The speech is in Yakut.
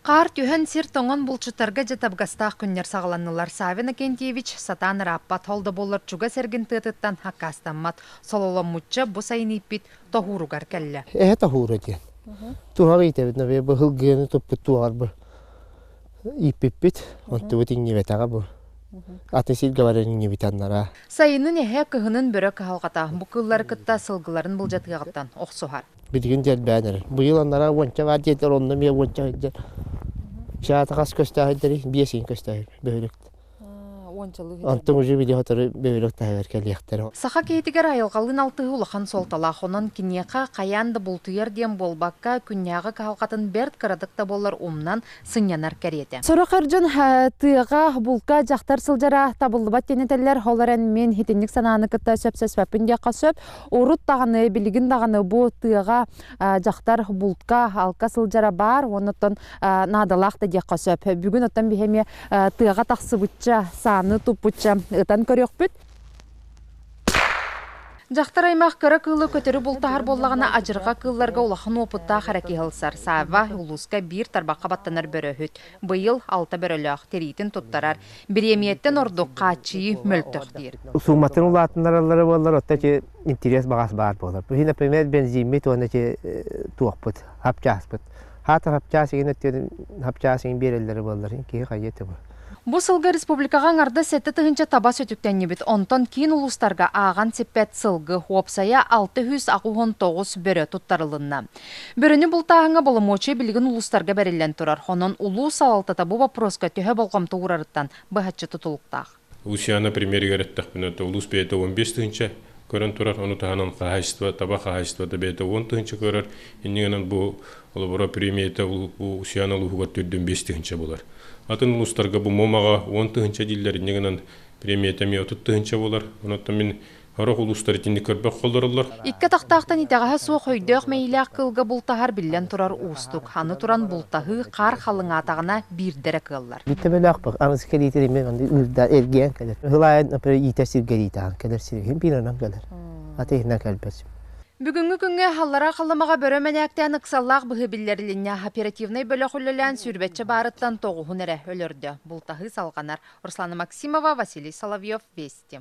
Хаар түһэн, сир тоҥон булчуттарга дьэ табыгастаах күннэр саҕаланнылар. Саввин Акентьевич сатаан ырааппат, ол да буоллар чугас эргин тыатыттан аккаастаммат. Сололоммучча бу сайын ииппит тоһууругар кэллэ. Эһэ тоһуура диэн. Туһах иитэбит, например, быһыл туппут туоҕар бу ииппиппит, онтубут иҥнибэтэҕэ бу. Аты сиргэ баран иҥнибитаннара. Сайынын эһэ, кыһынын бөрө кыһалҕата. Бу кыыллары кытта сылгыларын былдьатыаҕыттан охсуһар. Билигин дьэлбээн эрэр. Быйыл анараа уонча баар диэтилэр, онно эмиэ уонча сылдьар. Чаата хас көстөөһүндэри биэс ыйын көстөөһүн бөһүөлэк. Онтон уже били сотору бөһүөлэк таһыгар кэлиэхтэрэ. Саха киһитигэр айылҕалыын алтыһыы улахан суолталаах. Онон киниэхэ хайаан да бултуйар диэн буолбакка, күннээҕи кыһалҕатын бэрт кыратык да буоллар умнан, сынньанар кэриэтэ. Сорох эр дьон тыаҕа, булка дьахтар сылдьара табыллыбат диэн этэллэр. Ол эрэн мин итинник санааны кытта сөпсөспөппүн диэххэ сөп. Урут даҕаны, билигин даҕаны бу тыаҕа дьахтар бултка, алка сылдьара баар, оннуттан наадалаах да диэххэ сөп. Бүгүн оттон биһи эмиэ тыаҕа тахсыбычча, сааны туппучча ытан көрүөхпүт. Дьахтар аймах кыра кыылы көтөрү бултаһар буоллаҕына, адьырҕа кыылларга улахан уопуттаах эрэ киһи ылсар. Савва улууска биир тарбахха баттанар бөрөһүт. Быйыл алта бөрөлөөх, тириитин туттарар. Бириэмийэттэн ордук хааччыйыы мөлтөх диир. Сууматын улаатыннараллара буоллар, оттон ити интерес баҕас баар буолар. Бу например, бензиммит уонна ити туохпут, хапчааспыт. Хаатар хапчаас игин өттүн хапчаас игин биэрэллэрэ буоллар, киһи хайыа этэ бу. Бу сылга республикаҕа аҥардас 7000 таба сүтүктэннибит, онтон киин улуустарга ааҕан сиппэт сылгы, уопсайа 689 бөрө туттарылынна. Бөрөнү бултааһыҥҥа боломуочуйа билигин улуустарга бэриллэн турар. Онон улуус салалтата бу боппуруоска төһө болҕомто уурарыттан быһаччы тутулуктаах. Лусиана премьеригэр эттэхпинэ, улуус бэйэтэ 15 тыһыынча көрөн турар, ону таһынан хаһаайыстыба, таба хаһаайыстыбата бэйэтэ 10 тыһыынча көрөр. Иннигинэн бу олобура премията бу Усуйаана улууһугар төрдүн 5 тыһыынча буолар. Атын улуустарга бу Момаҕа 10 тыһыынча дииллэр, иннигинэн премията эмиэ 30 тыһыынча буолар. Онон мин Сорох улуустар итинник көрбөх холлороллор. Икки атахтаахтан итэҕэһэ суох өйдөөх мэйиилээх кыылга бултаһар биллэн турар уустук. Аны туран бултаһыы хаар халыҥаатаҕына биирдэ эрэ кыаллар. Бүттэ бөлөөхпөх аныгы кэлиитин эмиэ маннык ыырда эргийэн кэлэр. Ыһылаайын, например, иитэр сиргэ иитаан кэлэр сирин биир кэлэр. Аты иһинэн кэлбэт. Бүгүҥҥү күҥҥэ Аллараа Халымаҕа бөрө мэнээктээн ыксаллаах быһыы биллэрилиннэ. Оперативнай бөлөх үлэлээн сүүрбэччэ баарыттан тоҕуһун эрэ өлөрдө. Бултаһыы салҕанар. Руслана Максимова, Василий Соловьев, Вести.